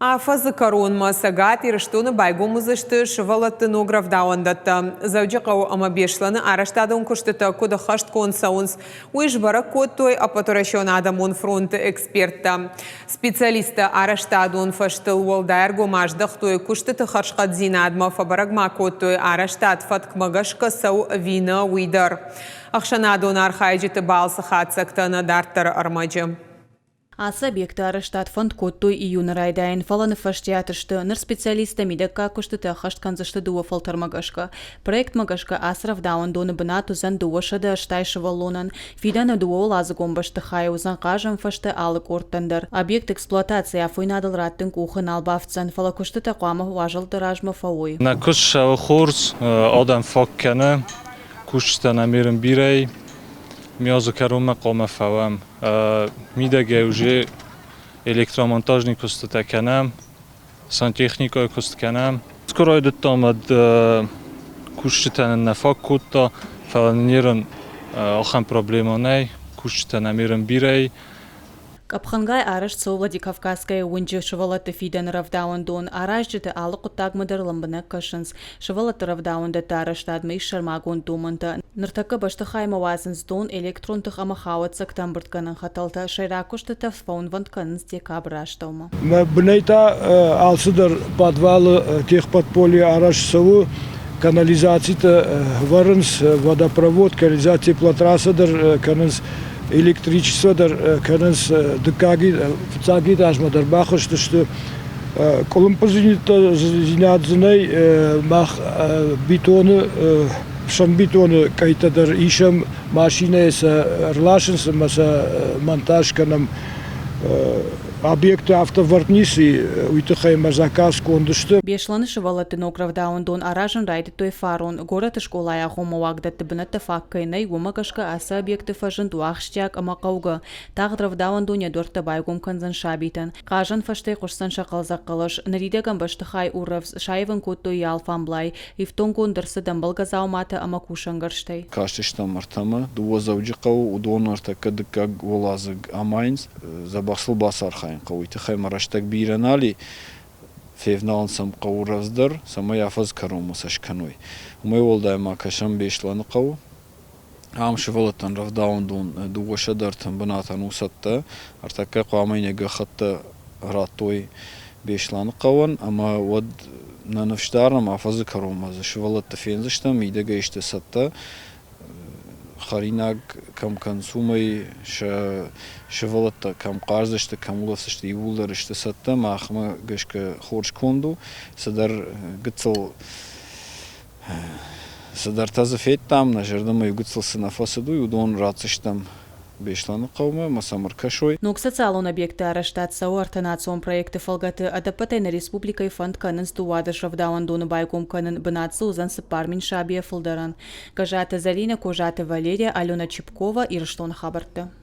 Афӕдзы кӕронмӕ Цӕгат Ирыстоны байгом уыдзысты сывӕллӕтты ног рӕвдауӕндӕттӕ. Дзӕуджыхъӕуы ӕмӕ Беслӕны арӕзтадон куыстытӕ куыд ӕххӕстгонд цӕуынц, уый сбӕрӕг кодтой Ӕппӕтуӕрӕсеон адӕмон фронты эксперттӕ. Специалисттӕ арӕзтадон фӕзтыл уӕлдай ӕргом аздӕхтой куыстыты хӕрзхъӕддзинадмӕ, фӕбӕрӕг ма кодтой, арӕзтад фӕткмӕ гӕсгӕ цӕуы ӕви нӕ, уый дӕр. Ӕхсӕнадон архайджыты балцы хатдзӕгтӕ нӕ дарддӕры ӕрмӕджы. Ацы объекты арӕзтад фӕнд кодтой июны райдайын, фӕлӕ ныффӕстиат сты. Ныр специалисттӕ мидӕггаг куыстытӕ ӕххӕст кӕндзысты дыууӕ фӕлтӕрмӕ гӕсгӕ. Проектмӕ гӕсгӕ ацы рӕвдауӕндоны бынат уыдзӕн 280 сывӕллонӕн. Фидӕны дыууӕуӕладзыгон бӕстыхайы уыдзӕн хъазӕн фӕзтӕ алы къордтӕн дӕр. Объект эксплуатацийы афойнадыл раттын къухы нал бафтдзӕн, фӕлӕ куыстытӕ хъуамӕ уазӕлтты размӕ фӕуой. Нӕ куыст цӕуы хорз, адӕм фаг кӕны, кусджытӕ нӕм ерын бирӕ и. Ме азы кӕронмӕ хъуамӕ фӕуӕм. Мидӕгӕй уже электромонтажный куыстытӕ кӕнӕм, сантехникӕйы куыст кӕнӕм. Куы райдыдтам, уӕд кусджытӕ нын нӕ фаг кодта, фӕлӕ нын ерын ахӕм проблемӕ нӕй, кусджытӕ нӕм ерын бирӕ и. Къӕпхӕнгай арӕзт цӕуы Владикавказская уынджы сывӕллӕтты фидӕны рӕвдауӕндон. Аразджытӕ алы хъуыддагмӕ дӕр лӕмбынӕг кӕсынц. Сывӕллӕтты рӕвдауӕндӕтты арӕзтадмӕ ис сӕрмагонд домӕнтӕ. Ныртӕккӕ бӕстыхаймӕ уадзынц дон, электрон тых ӕмӕ хауӕццӕгтӕ ӕмбырдгӕнӕн хӕтӕлтӕ. Сӕйраг куыстытӕ фӕуынвӕнд кӕнынц декабры астӕумӕ. Мӕ бынӕй та алцыдӕр подвалы техподполье арӕзт цӕуы, канализацитӕ вӕрынц, водопровод, канализаци теплотрасса дӕр кӕнынц. Электричество дӕр кӕнынц дыккаг, фыццаг этажмӕ дӕр бахызтысты. Къуылымпыдзинад дзы нӕй, мах бетоны, ӕфсӕнбетоны къӕйтӕ дӕр исӕм, машинӕйы сӕ ӕрласынц ӕмӕ сӕ монтаж кӕнӕм. Объекты афтӕ вӕрд ницы и, уый тыххӕй ӕмӕ заказ конд сты. Беслӕны сывӕллӕтты ног рӕвдауӕндон аразын райдыдтой фарон. Горӕты скъолайы агъоммӕ уагдӕтты бынӕттӕ фаг кӕй нӕй, уымӕ гӕсгӕ ацы объекты фӕзынд у ахсджиаг ӕмӕ хъӕугӕ. Тагъд рӕвдауӕндон йӕ дуӕрттӕ байгом кӕндзӕн сабитӕн. Хъазӕн фӕзтӕй хъуысдзӕн сӕ хъӕлдзӕг хъӕлӕс. Ныридӕгӕн бӕстыхай у рӕвдз, саивын кодтой йӕ алфамблай. Ифтонггонд ӕрцыд ӕмбӕлгӕ дзауматӕ ӕмӕ кусӕнгӕрзтӕй. Кастыстӕм ӕртӕмӕ, дыууӕ Дзӕуджыхъӕуы, уыдон ӕртӕккӕ дыккаг уӕладзыг амайынц. Дзӕбӕх сыл бацархайын хъӕуы, уый тыххӕй мӕ рӕстӕг бирӕ нал и. Февналын сӕм хъӕуы рӕвдздӕр, цӕмӕй афӕдз кӕронмӕ сӕ скӕной. Уымӕй уӕлдай ма кӕсӕм Беслӕныхъӕуы. Ам сывӕллӕттӕн рӕвдауӕндон 230 бынатӕн у цӕттӕ. Ӕртӕккӕ хъуамӕ йын йӕ гӕххӕттӕ радтой Беслӕныхъӕуӕн ӕмӕ уӕд нӕ ныфс дарӕм, афӕдзы кӕронмӕ дзы сывӕллӕтты фендзыстӕм, мидӕгӕй сты цӕттӕ. Хӕринаг кӕм кӕнынц, уымӕй сӕ сывӕллӕттӕ кӕм хъаздзысты, кӕм улӕфдзысты, иууылдӕр сты цӕттӕ. Махмӕ гӕсгӕ хорз конд у. Цыдӕр гыццыл цыдӕртӕ дзы федтам, нӕ зӕрдӕмӕ иу гыццыл цы нӕ фӕцыд, уый уыдон ратдзыстӕм Беслӕны хъӕумӕ ӕмӕ сӕм ӕркӕсой. Ног социалон объектты арӕзтад цӕуы ӕртӕнацион проекты фӕлгӕты. Ӕдӕппӕтӕй нӕ республикӕйы фӕнд кӕнынц 12 рӕвдауӕндоны байгом кӕнын, бынат дзы уыдзӕн 4000 сабийӕ фылдӕрӕн. Гӕззаты Зӕлинӕ, Козаты Валерия, Алена Чепкова, Ирыстоны хабӕрттӕ.